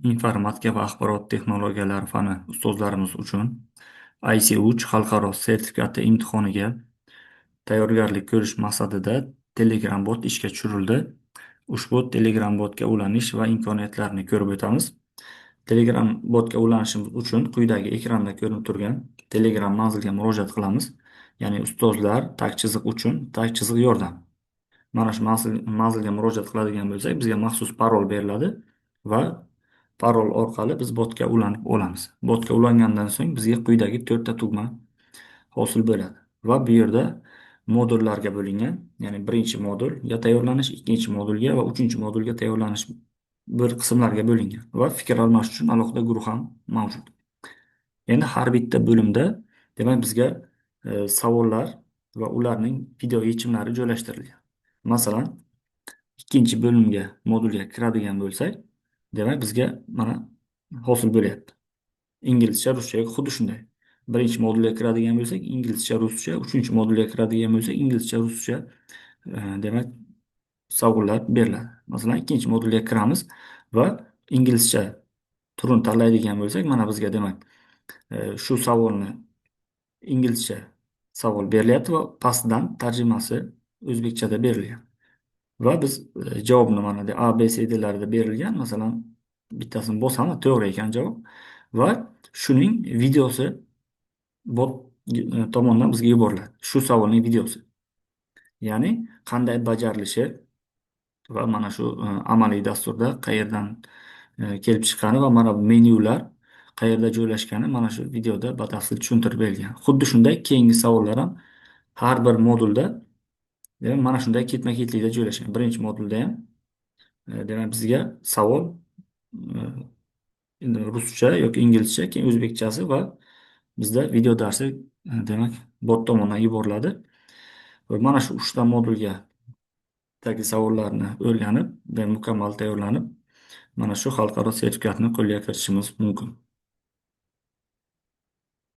Informatika va axborot texnologiyalari fani ustozlarimiz uchun IC3 xalqaro sertifikati imtihoniga tayyorgarlik ko'rish maqsadida Telegram bot ishga tushirildi. Ushbu Telegram botga ulanish va imkoniyatlarini ko'rib o'tamiz. Telegram botga ulanishimiz uchun quyidagi ekranda ko'rinib turgan Telegram manziliga murojaat qilamiz. Ya'ni ustozlar tag chiziq uchun tag chiziq yordam. Mana shu manzilga murojaat qiladigan bo'lsak, bizga maxsus parol beriladi va parol orqali biz botga ulanib olamiz. Botga ulangandan so'ng bizga quyidagi to'rtta tugma hosil bo'ladi va bu yerda modullarga bo'lingan, ya'ni birinchi modulga tayyorlanish, ikkinchi modulga va uchinchi modulga tayyorlanish bir qismlarga bo'lingan va fikr almashish uchun alohida guruh ham mavjud. Endi har bitta bo'limda, demak, bizga savollar va ularning video yechimlari joylashtirilgan. Masalan, ikkinchi bo'limga, modulga kiradigan bo'lsak, demak, bizga mana hosil bo'lyapti. Inglizcha, ruscha, xuddi shunday. Birinchi modulga kiradigan bo'lsak, inglizcha, ruscha, uchinchi modulga kiradigan bo'lsak, inglizcha, ruscha, demak, savollar beriladi. Masalan, ikkinchi modulga kiramiz va inglizcha turini tanlaydigan bo'lsak, mana bizga, demak, shu savolni inglizcha savol berilyapti va pastidan tarjimasi o'zbekchada berilgan. Va biz javobni mana A, B, C, D'larda berilgan. Masalan, bittasini bosamiz, to'g'ri ekan javob va shuning videosi bot tomonidan bizga yuboriladi. Shu savolning videosi. Ya'ni qanday bajarilishi va mana shu amaliy dasturda qayerdan kelib chiqqani va mana bu menyular qayerda joylashgani mana shu videoda batafsil tushuntirib berilgan. Xuddi shunday keyingi savollar ham har bir modulda, demak, mana shunday ketma-ketlikda joylashgan. Birinchi modulda ham, demak, bizga savol ruscha yoki inglizcha, keyin o'zbekchasi va bizda video darsi, demak, bot tomonidan yuboriladi. Va mana shu uchta modulga tagi savollarni o'rganib va mukammal tayyorlanib, mana shu xalqaro sertifikatni qo'lga kiritishimiz mumkin.